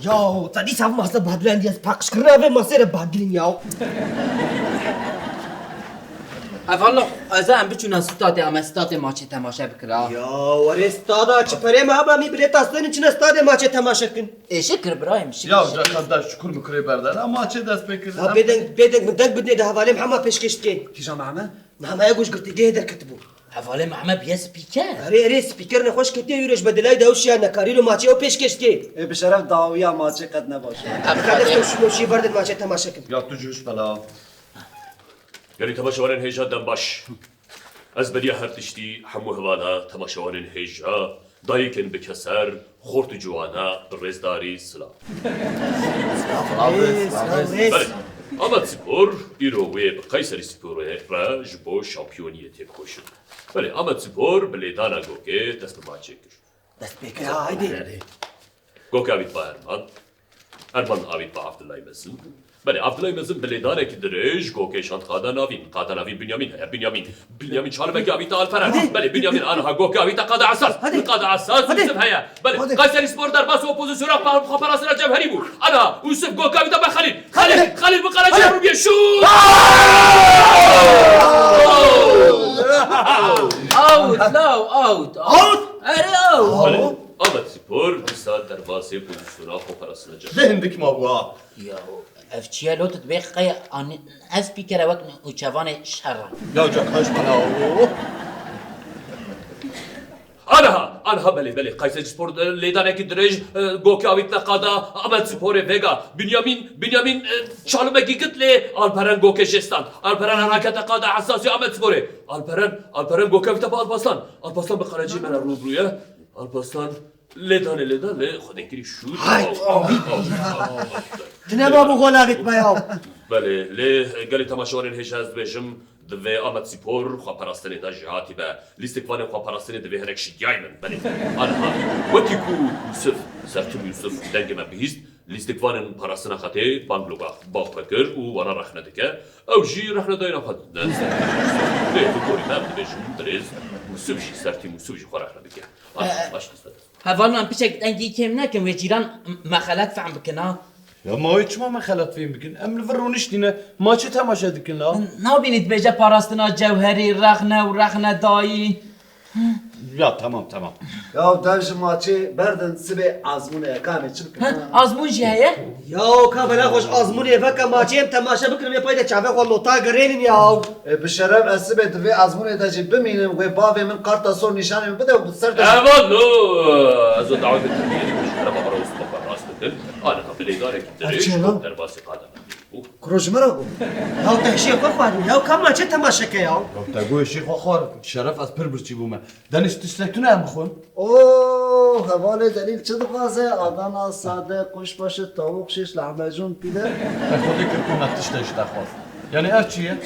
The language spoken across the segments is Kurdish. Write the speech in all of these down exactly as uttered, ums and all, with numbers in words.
Ya, te dîsa vê masê badilendî, ez paqijkirina vê masê re badilîm ya. Hevalno, ez ê em biçûna stadê, em ê stadê maçê temaşe bikira. Ya, werê stada çi perê me heba, em ê bilêta stênin çine stadê maçê temaşe kin. Ê, şikir birayê min, şikir, ya, şikir. Uca kardeş, çukur mikurê berdana, maçê dest pê kir. Ha, bêdeng, bêdeng min deng bidinê de hevalê min hema pêşkêş dike. Kîjan Mehme? Mehmeye goşgirtîgehê derketibû. Hevalê Mehme biye spîker. Erê, erê, spîker nexweş ketiye wî roj be dilay de ew şiya nekarî lo maçê ew pêşkêş dike. Ê, bi şeref dawiya maçê qet ne baş e. Em kardeş, ew şû, ew şû berdin maçê temaşe kin. Ya tu jî hiş bela. Gelî temaşevanên hêja dem baş. Ez beriya her tiştî hemû hevala temaşevanên hêja, dayikên bi keser, xort û ciwana, bi rêzdarî silav. Silav, rêz, silav, rêz. Belê, Amed Spor îro wê bi Kayseri Sporê re ji bo şampiyoniyê têkoşin. Belê, Amed Spor bi lêdana gokê dest bi maçê kir. Dest pê kir, ha, haydi. Gok avît ba Erman. Erman avît ba Abdullah Mezin. Belê, Abdullah Mezin bi lêdanekî dirêj gokê şand qada navîn. Qada navîn Binyamin heye. Binyamin. Binyamin çalimekî avîta Alperen. Hadi. Belê, Binyamin aniha gokê avîta qada esas. Hadi. Qada esas Hadi. Yusuf heye. Belê, Hadi. Kayseri Spor derbasî opozisyona xwe parastina Cevherî bû. Aniha Yusuf gok avîta ba Xelîl. Xelîl, Xelîl bi qelecî Hadi. Rûbiyê şût! Out, law, out, out. Out? Erê, out. Belê. Amed Spor dîsa derbasê pozisyona xwe parastina cem. Lê hindik mabû ha. Ya, ev çi ye lo, tu dibê qey an-, ez pîkere wek nûçevanê şer re. Ya, ca kaş bana o. Aniha, aniha belê, belê. Kayseri Spor, e, lêdanekî dirêj, e, gokê avîtine qada Amed Sporê vêga. Binyamin, Binyamin, e, çalimekî git lê Alperen gokê jê stand. Alperen aniha kete qada esasî Amed Sporê. Alperen, Alperen gokê avîte ba Alpaslan. Alpaslan bi qelecî me re rûbirû ye. Alpaslan lê danê, lê dan, lê Xwedê kirî şût. Hay! Aw, aw, aw, aw. Tine ma bû golavêt me ya. Belê, lê gelê temaşevanên hêja ez dibêjim, divê Amed Spor xwe parastinê de jêhatî be. Lîstikvanên xwe parastinê divê hinek şikiyayî bin. Belê, aniha wekî ku Yusuf, Sertim Yusuf dengê me bihîst, lîstikvanên parastina xetê bang lo ba, ba xwe kir û wana rexne dike. Ew jî rexnedayîna xwe dide. Lê tu gorî me, em dibêjin dirêz Yusuf jî, Sertim Yusuf jî xwe rexne bike. Baş, baş, baş. Hevalno, em piçek dengî kêm nekin, wê cîran me xelet fehm bikin, ha? Ya ma wê çima me xelet fêm bikin? Em li vir rûniştîne, maçê temaşe dikin la. Nabînî dibêje parastina cewherî, rexne û rexnedayî. Ya tamam, tamam. Ya dev ji maçê berdin sibê azmûnê ye, ka em ê çi bikin, Ha, ha? Azmûn jî heye? Ya ka bela xweş azmûnê veke maçê em temaşe bikin, em ê pay de çavê xwe lota girênin ya. E, bi şeref ez sibê di vê azmûnê de jî bimînim, wê bavê min qarta sor nîşanê min bide û bi ser de Hevalno, ez û dawetê te bigihînim, ji kerema xwe re wisa xwe rast bikin. Aniha bi lêdanekî dirêj Erçela? Derbasî qada me bû. Kuro ji me re bû. Ya te hişê xwe xwarin, ya ka maçê temaşe ke ya. Ya te got hişê xwe xwarin, şeref ez pir birçî bûme. Deniz tiştek tune em bixwin? Oo, hevalê Delîl çi dixwaze? Adana sade, kuşbaşı, tavuk şiş, lahmacun, pide. Te Xwedê kir ku me tiştek ji te xwest. Yani ev çi ye?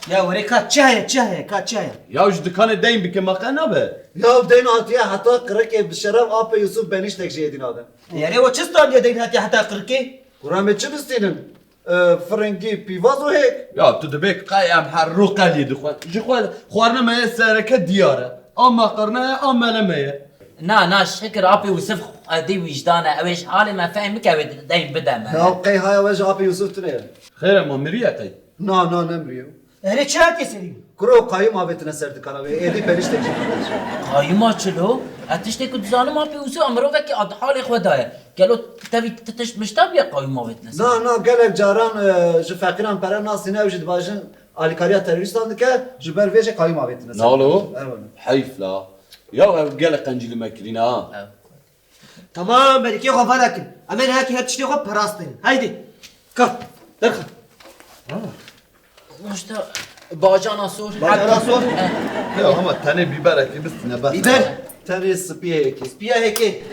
Ya were ka çi heye, çi heye, ka çi heye? Ya ji dikanê deyn bike me qe nabe. Ya deyn hatiye heta qirikê, bi şeref apê Yusuf benîştek jê êdî nade. Yere o çi standiye deyn hatiye heta qirikê? Kura me çi bistînin? E, firingî, pîvaz û hêk. Ya tu dibê qey em her rû qeliyê dixwin. Ji xwe xwarina me yê sereke diyar e. A meqirne ye, a mele me ye. Na, na, şikir apê Yusuf qedî wîjdan e. Ew ê ji halê me fehm bike, wê deyn bide me. Ya qey haya we ji apê Yusuf tune ye. Xêr e, ma miriye qey? Na, na, nemiriye. Erê çi hatiye serî? Kuro qayûm avêtine ser dikana wê, êdî periştek jî. Qayûma çilo? Ez tiştê ku dizanim apê Yusuf a mirovekî a di halê xwe daye. Gelo tevî ti tişt mişta bûye qayûm avêtine ser? Na, na, gelek caran, e, ji feqîran pere nasîne, ew jî dibajin alîkariya terorîstan dike, ji ber vê jê qayûm avêtine ser. Nalo? Evet. Heyf la. Ya ev gelek qencî li me kirîne ha. Evet. Tamam, berîkê xwe venekin. Em ê nehekî her tiştê xwe parastin. Haydi. Ka, derxe. Maşta bacana sor. Bacana sor. Eh. Ya ama tenê bîberekî bistîne bes. Bîber? Tenê spiyekî. Spiyekî.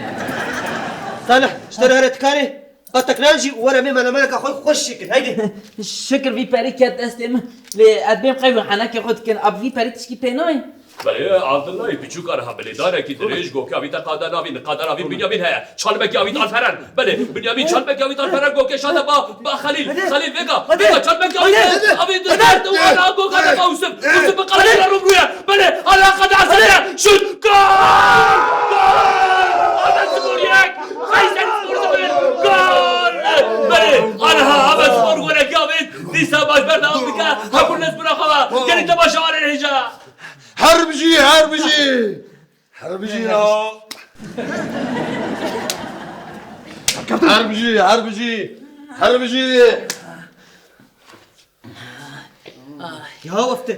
Salih, ji te re here tikarê. Ba tekrar jî were mê melemeleka xwe xweş şikir. Haydi. Şikir vî perî ket destê min. Lê ez bêm qey wê henekê xwe dikin. Ab vî perî tişkî pê nayê. Belê, Abdullah, piçûk aniha bi lêdanekî dirêj gokê avîte qada navîn, qada navîn Binyamin heye. Çalimekî avît Alperen. Belê, Binyamin çalimekî avît Alperen, gokê şate ba, ba Xelîl. Hadi. Xelîl vêga. Hadi. Vêga çalimekî avît. Hadi. Avît. Hadi. Hadi. Û aniha goka de ba Yusuf. Hadi. Yusuf bi qelecî re rûbirû ye. Belê, aniha qada Xelîl. Şut. Gol! Gol! Amed Spor yek. Kayseri Her bijî, her bijî. Her bijî ya. Her bijî, her bijî. Her bijî. Ya wefte.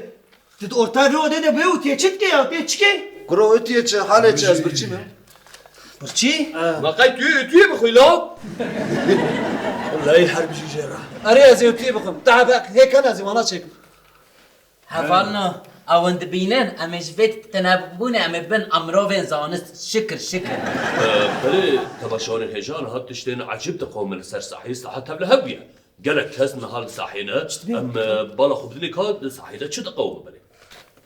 Tu di orta vê odê de bê û tê çi dike ya? Tê çi ke? Kuro, tu yê çi? Halê çi? Ez birçî me. Birçî? Ma qey tu yê, tu yê bixwî la? Wellahî her bijî jê re. Erê ez ê tu yê bixwim. Te hebe hêkan ez ê wana çêkim. Hevalno, ew in dibînin, em ê ji vê tinebûnê em ê bin em mirovên zanist. Şikir, şikir. Belê, temaşevanên hêja niha tiştên ecib diqewime li ser sahî, saha tevlihev bûye. Gelek kes niha li sahê ne. Em, e, bala xwe bidinê ka di sahê de çi diqewime belê.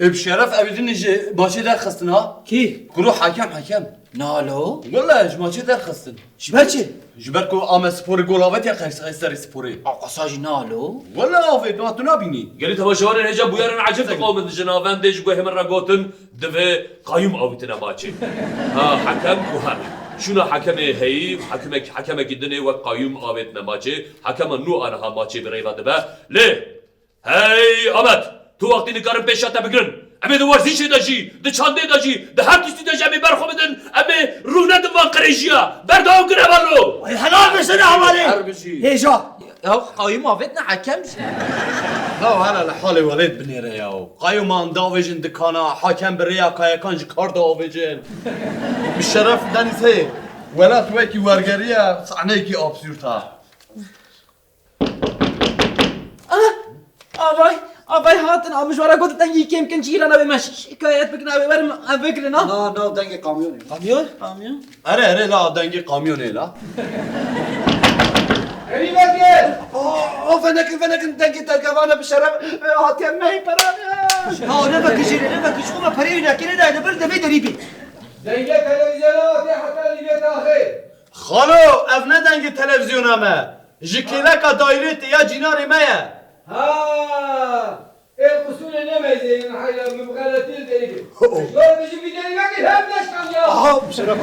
Ê bi şeref ev din ji maçê derxistin ha? Kî? Kuro Hekem, Hekem. Nalo? Wele ji maçê derxistin. Ji ber çi? Ji ber ku Amed Sporê gol avêtiye qey-, qey serê Sporê. A qasa jî nalo? Wele avêt, niha tu nabînî. Gelî temaşevanên hêja bûyerên ecib diqewimin ji navendê ji guhê min re gotin, divê qayûm awîtine maçê. Ha, Hekem guher. Şûna Hekemê heyî, hekimek-, hekemekî din ê wek qayûm avêtine maçê. Hekema nû aniha maçê bi rê ve dibe. Lê, hey Amed, tu wextî nikarin pêşiya te bigirin. Em ê di werzîşê de jî, di çandê de jî, di her tiştî de jî em ê ber xwe bidin, em ê rû nedin van qirêjiya. Berdewam kin hevalno. Ay helal be sene hevalê. Her bijî. Hêja. Ya qayûm avêtine hekem jî. Ya hele li halê welêt binêre ya. Qayûman davêjin dikana, hakem bi rêya kayekan ji kar diavêjin. Bi şeref Denîz heye. Welat wekî wergeriya sahneyekî absûrd ha. Ah! Avay, avay hatin, a mijwara got dengî kêm kin cîrana be me şikayet bikin, ew ê werin em vegirin ha. Na, na, dengê kamyonê. Kamyon? Kamyon. Erê, erê, la, dengê kamyonê la. Erî veke! O, o, venekin, venekin, dengê tergevana bi şeref, e, hatiye me pera. Ha, ne vekijî, ne vekij, xwe me perê wî nekirê, dayê, li bir devê derî bî. Dengê televizyona hatiye heta nîvê taxê. Xalo, ev ne dengê televizyona me. Ji kêleka daîrê tê ya cînarê me ye. Ha! Ê qusûrê nemeyzênin heyra min bi xeletî li derî bê. Ho. Ji ber bijî vî derî vekir hem neşkan ya. Aha, bi şeref.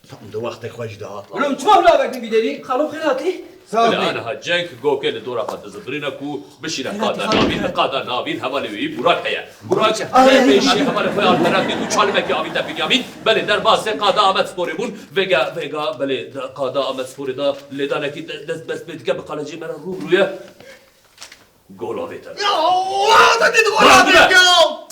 Tam di wextê xwe jî dihat. Oğlum, çima hula vekir vî derî? Xalo xêr hatî? Sağ ol. Aniha cenk gokê li dora xwe dizibirîne ku bişîne qada navîn, li qada navîn hevalê wî Burak heye. Burak, ah, pêşî hevalê xwe Alperen dît û çalimekî avî te Binyamin. Belê, derbasê qada Amed Sporê bûn. Vêga, vêga, belê, de, qada Amed Sporê de lêdanekî de, dest best pê dike, bi qalecê me re rû rû ye. Gol avête. Ya, wa, te dît gol avête ya.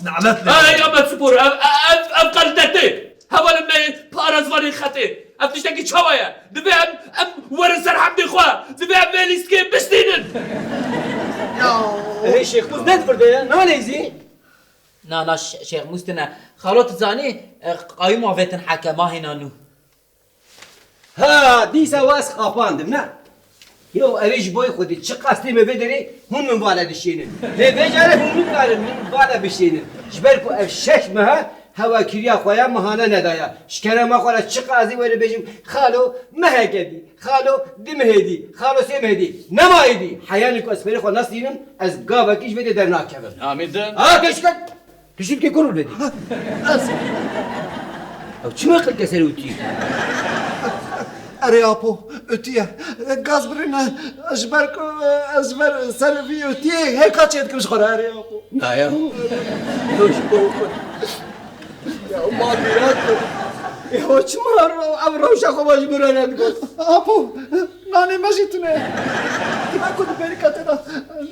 Nalet le. Hey, Amed Spor, ev, ev, ev qal te tê. Hevalên me parêzvanên xetê. Ev tiştekî çawa ye? Divê em, em werin ser hemdê xwe. Divê em vê lîstikê bistînin. Ya. Hey, Şêxmûs ne divirde ye? Naleyzî? Na, na, Şê-, Şêxmûs tine. Xalo, tu zanî, e, qayûm avêtin hekema hêna nû. Ha, dîsa wes qapandim, ne? Yo, ev ê ji boy xwe dî, çi qas tê me vê derê, hûn min vale dişênin. Lê vê carê hûn nikarin min vale bişênin. Ji ber ku ev şeş mehe hewa kiriya xwe ya mihane nedaya. Ji kerema xwe re çi qas dî were bêjim, xalo, meheke dî, xalo, di mehê dî, xalo, sê mehê dî. Nema êdî, heyanê ku ez perê xwe nestînim, ez gavekî ji vê dê dernakevim. Amî din. Ha, keşke. Piştî dikê ku rû nedî. Ez. Ew çima qilke serê wî tî? Erê apo, ûtî ye. Gaz birîne, ji ber ku ez ji ber ser vî ûtiyê hêka çê dikim ji xwe re, erê apo. Na ya. Ew ji bo xwe. Ya, ma bîra kir. Ya, çima ev rewşa xwe ji min re nedigot? Apo, nanê me jî tune ye. Dima ku di berîka te de,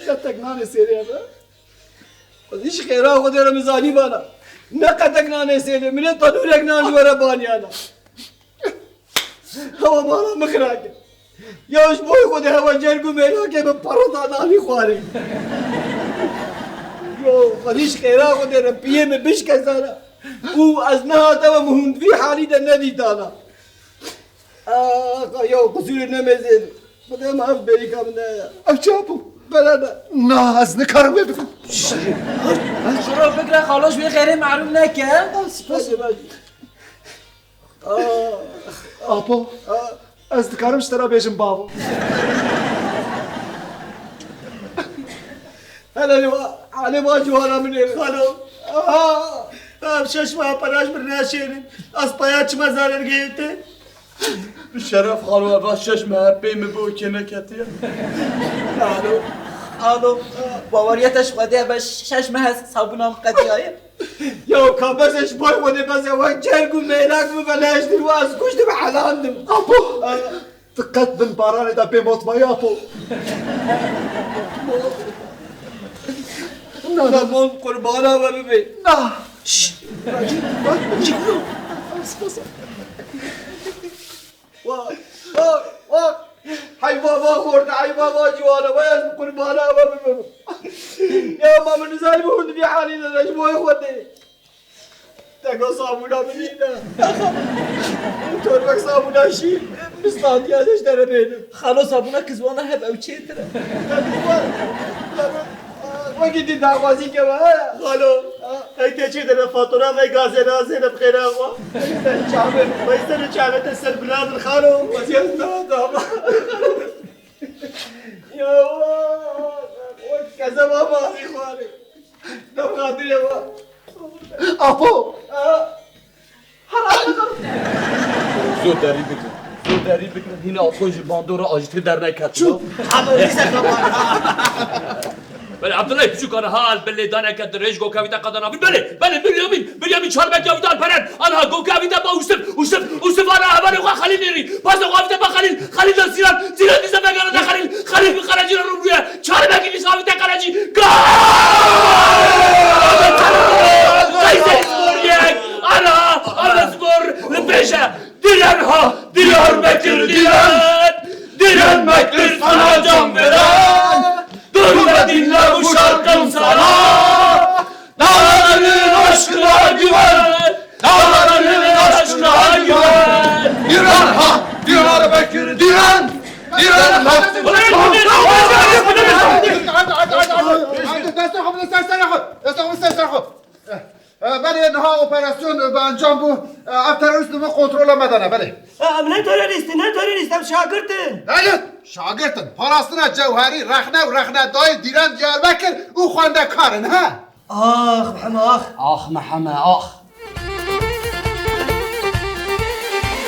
ne tek nanê sêrê ye be. Xwedî ji xêra Xwedê re min zanî vana. Ne qedek nanê sêlê, min ê tenûrek nan ji we re baniyana. Hewa mala min xira kir. Ya ji bo Xwedê hewa cerg û mêrakê min perota nanî xwarê. Yo, xwedî ji xêra Xwedê re piyê min bişkesana. Û ez nehate ve min hûn di vî halî de nedîtana. Ax, ya qusûrê nemêzên. Xwedê me ev berîka min de ya. Ev çi bû? Bela ne. Na, ez nikarim wê bikim. Şiro bigre xalo ji wê xêrê mehrûm neke. Spas. Apo, ez dikarim ji te re bêjim bavo. Hele li wa, hele wa civana min ê xalo. Aha, ev şeş meha pera ji min neşênin. Ez paya çima zarar gehîte? Bi şeref xalo, eva şeş meha pey min bi okê neketiye. Xalo. Alo, baweriya te ji Xwedê be şeş meh ez sabûna min qediyaye. Ya ka bes ez ji bo Xwedê bes e wek cerg û mêlak min ve leş dir û ez kuştim helandim. Apo! Aa. Tu qet bin baranê de bê motmayî Apo. Na, na. Tamam, qurbana we bibe. Na. Şşş. Bak, bak, bak. Wa, wa, wa. Heyva va xorta, heyva va ciwana, va ez qurbana we bibim. Ya ma min nizanî bi hûn di vî halî de ne ji bo Xwedê. Teka sabûna min nîne. Torbek sabûna şîr, bistandiya ez ji te re bênim. Xalo sabûna kizwana heb ew çêtir e. Wekî dî daxwazî keve, he? Xalo, heke çê de be fatura me gazê nazê de bixêre xwe. Çavê. Vay ser çavê te ser bila bin xalo. Weziyet ne dama. Ya, wek kezeba bazî xwarê. Dem xatirê wa. Apo! Ha? Zor derî bikin. Zor derî bikin. Hîna Apo ji bandora ajîtê derneket. Çû. Belê, Abdullah piçûk, aniha li bilê daneke dirêj goka wî te qada navîn. Belê, belê, Bünyamin, Bünyamin çarbekiya wî te alperen. Aniha goka wî te ba Ûsif, Ûsif, Ûsif, aniha hevalê xwe Xelîl nêrî. Paşê xwe wî te ba Xelîl, Xelîl da Sîran, Sîran dîsa vegere te Xelîl, Xelîl bi qerecî re rû bûye. Çarbekiya wî te qerecî. Gol! Qeysê skor yek. Aniha, aniha skor li pêş e. Diren ha, Diyarbekir diren. Direnmektir sana can veren. Dur ve dinle bu şarkım sana. Dağların aşkına güven. Dağların aşkına güven. Diren ha, Diyarbekir diren. Diren ha. Destê xwe bide ser serê xwe. Destê xwe bide ser serê xwe. Eh, eh, belê, niha operasyon, eh, bi encam bû. Eh, ev terorîst li bin kontrola me de ne, belê. Eh, em ne terorîst in, ne terorîst, em şagirt in. Belê, şagirt in. Parastina Cewherî, rexne û rexnedayê Dîren Diyarbekir û xwendekar in, he? Ax, Miheme, ax. Ax, Miheme, ax.